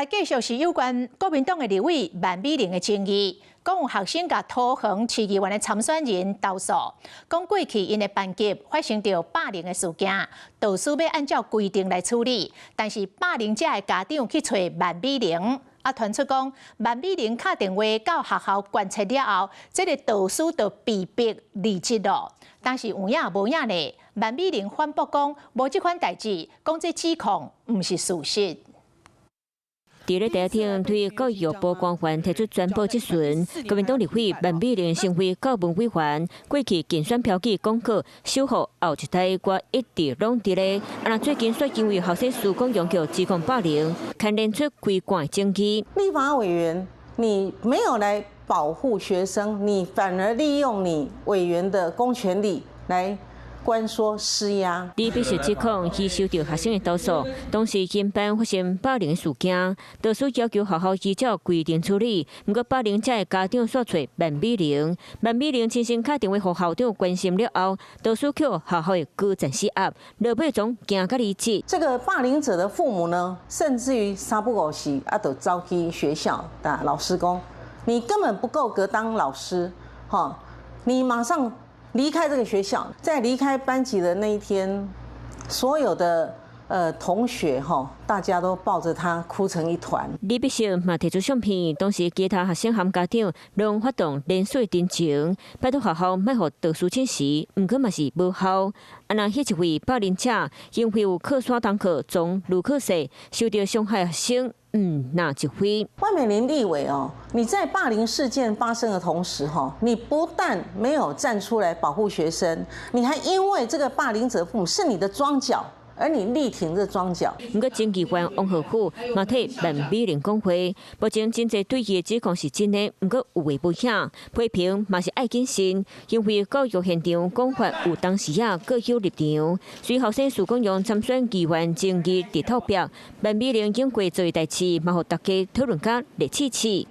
繼續是有關國民黨的立委萬美玲的爭議，講有學生共桃園市議員的參選人投訴，講過去𪜶的班級發生著霸凌的事件，導師欲按照規定來處理，但是霸凌者的家長去揣萬美玲，啊傳出講萬美玲敲電話到學校關切了後，這个導師就被迫離職囉。但是有影無影呢？萬美玲反駁講無這款代誌，講這指控毋是事實。佇咧台頂對教育部官員提出專報質詢，國民黨立委萬美玲成為教文委員，過去競選標語廣告守護後一代，我一直攏佇咧。啊，若最近煞因為學生施廣榮予指控霸凌，牽連出規罐爭議。立法委員，你沒有來保護學生，你反而利用你委員的公權力來關說施壓。李必是指控，伊收到學生的投訴，當時𪜶班發生霸凌事件，導師要求學校依照規定處理。毋過霸凌者的家長煞揣萬美玲，萬美玲親身敲電話予校長關心了後，導師予學校的高層施壓，落尾總驚甲離職。這個霸凌者的父母呢，甚至於三不五時啊，就走去學校，啊，老師講，你根本不夠格當老師，哈，你馬上離開這個學校，在離開班級的那一天，所有的同學哈，大家都抱着他哭成一團。李必勝嘛提出相片，當時其他學生和家長攏發動連鎖陳情，拜託學校莫予導師請辭，毋過嘛是無效。啊，若彼一位霸凌者因為有靠山同學莊盧克世受到傷害學生，毋若一非。萬美玲立委哦，你在霸凌事件發生的同時，哈，你不但沒有站出來保護學生，你還因為這個霸凌者父母是你的樁腳，而你力挺這樁腳。毋過，前議員王浩宇嘛替萬美玲講話，目前真濟對伊的指控是真的，毋過有話無影，批評嘛是愛謹慎，因為教育現場講法有當時仔各有立場。隨後生施廣榮參選議員爭議佇透壁，萬美玲經過做代誌，嘛予大家討論甲熱刺刺。